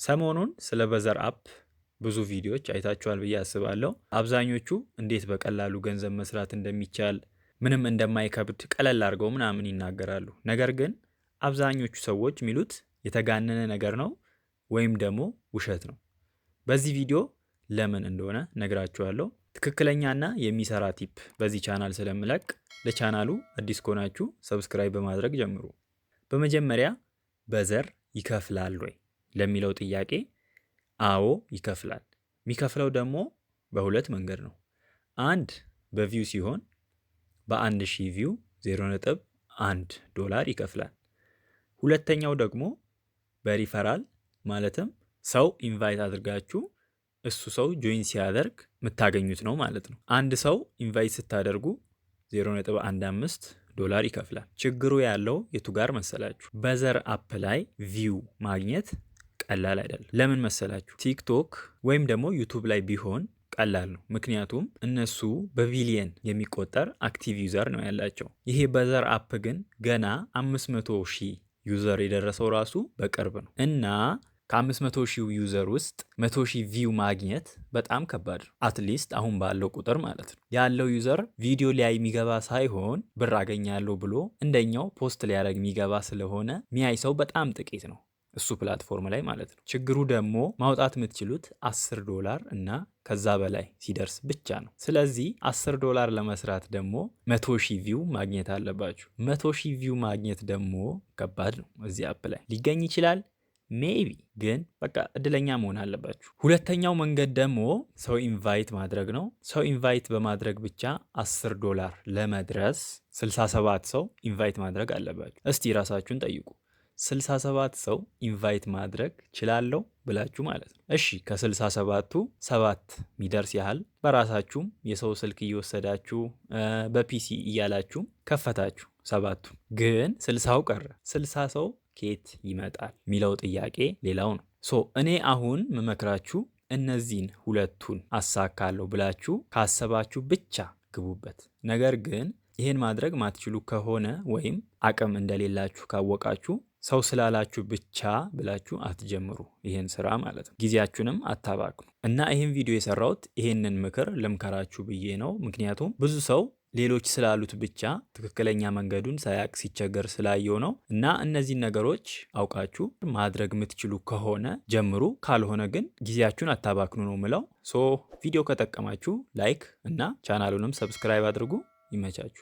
ሰሞኑን ስለ በዘር app ብዙ ቪዲዮዎች አይታችኋል ብዬ አስባለሁ። አብዛኞቹ እንዴት በቀላሉ ገንዘብ መስራት እንደሚቻል፣ ምንም እንደማይከብድ ቀለል አድርገው ምናምን ይናገራሉ። ነገር ግን አብዛኞቹ ሰዎች የሚሉት የተጋነነ ነገር ነው ወይም ደግሞ ውሸት ነው። በዚህ ቪዲዮ ለምን እንደሆነ ነግራችኋለሁ። ትክክለኛና የሚሰራ tip በዚህ ቻናል ስለምለቅ ለቻናሉ አዲስ ከሆናችሁ subscribe በማድረግ ጀምሩ። በመጀመሪያ በዘር ይከፍላል ወይ ለሚለው ጥያቄ አዎ ይከፍላል። የሚከፍለው ደግሞ በሁለት መንገድ ነው። አንድ በ view ሲሆን በ1,000 view 0.1 ዶላር ይከፍላል። ሁለተኛው ደግሞ በሪፈራል፣ ማለትም ሰው invite አድርጋችሁ እሱ ሰው join ሲያደርግ የምታገኙት ነው ማለት ነው። አንድ ሰው invite ስታደርጉ 0.15 ዶላር ይከፍላል። ችግሩ ያለው የቱ ጋር መሰላችሁ? በዘር app ላይ view ማግኘት ቀላል አይደለም። ለምን መሰላችሁ? ቲክቶክ ወይም ደግሞ ዩቱብ ላይ ቢሆን ቀላል ነው። ምክንያቱም እነሱ በቢሊየን የሚቆጠር active user ነው ያላቸው። ይሄ በዘር app ግን ገና 500 ሺህ user የደረሰው ራሱ በቅርብ ነው እና ከ500 ሺህ user ውስጥ 100 ሺህ view ማግኘት በጣም ከባድ ነው። At least አሁን ባለው ቁጥር ማለት ነው። ያለው user ቪዲዮ ሊያይ የሚገባ ሳይሆን ብር አገኛለሁ ብሎ እንደኛው post ሊያደርግ የሚገባ ስለሆነ ሚያይ ሰው በጣም ጥቂት ነው እሱ platform ላይ ማለት ነው። ችግሩ ደግሞ ማውጣት የምትችሉት 10 ዶላር እና ከዛ በላይ ሲደርስ ብቻ ነው። ስለዚህ 10 ዶላር ለመስራት ደግሞ 100,000 view ማግኘት አለባችሁ። 100,000 view ማግኘት ደግሞ ከባድ ነው። እዚህ app ላይ ሊገኝ ይችላል maybe፣ ግን በቃ እድለኛ መሆን አለባችሁ። ሁለተኛው መንገድ ደግሞ ሰው invite ማድረግ ነው። ሰው invite በማድረግ ብቻ 10 ዶላር ለመድረስ 67 ሰው invite ማድረግ አለባችሁ። እስቲ ራሳችሁን ጠይቁ። 67 ሰው invite ማድረግ ችላለሁ ብላችሁ ማለት ነው። እሺ፣ ከ67ቱ ሰባት የሚደርስ ያህል በራሳችሁም የሰው ስልክ እየወሰዳችሁ በ PC እያላችሁም ከፈታችሁ ሰባቱ፣ ግን 60ው ቀረ። 60 ሰው ከየት ይመጣል የሚለው ጥያቄ ሌላው ነው። So እኔ አሁን ምመክራችሁ እነዚህን ሁለቱን አሳካለሁ ብላችሁ ካሰባችሁ ብቻ ግቡበት። ነገር ግን ይህን ማድረግ ማትችሉ ከሆነ ወይም አቅም እንደሌላችሁ ካወቃችሁ ሰው ስላላችሁ ብቻ ብላችሁ አትጀምሩ ይህን ስራ ማለት ነው። ጊዜያችሁንም አታባክኑ። እና ይህን ቪዲዮ የሰራሁት ይህንን ምክር ልምከራችሁ ብዬ ነው። ምክንያቱም ብዙ ሰው ሌሎች ስላሉት ብቻ ትክክለኛ መንገዱን ሳያቅ ሲቸገር ስላየው ነው። እና እነዚህን ነገሮች አውቃችሁ ማድረግ የምትችሉ ከሆነ ጀምሩ፣ ካልሆነ ግን ጊዜያችሁን አታባክኑ ነው ምለው። So ቪዲዮ ከጠቀማችሁ like እና ቻናሉንም subscribe አድርጉ። ይመቻችሁ።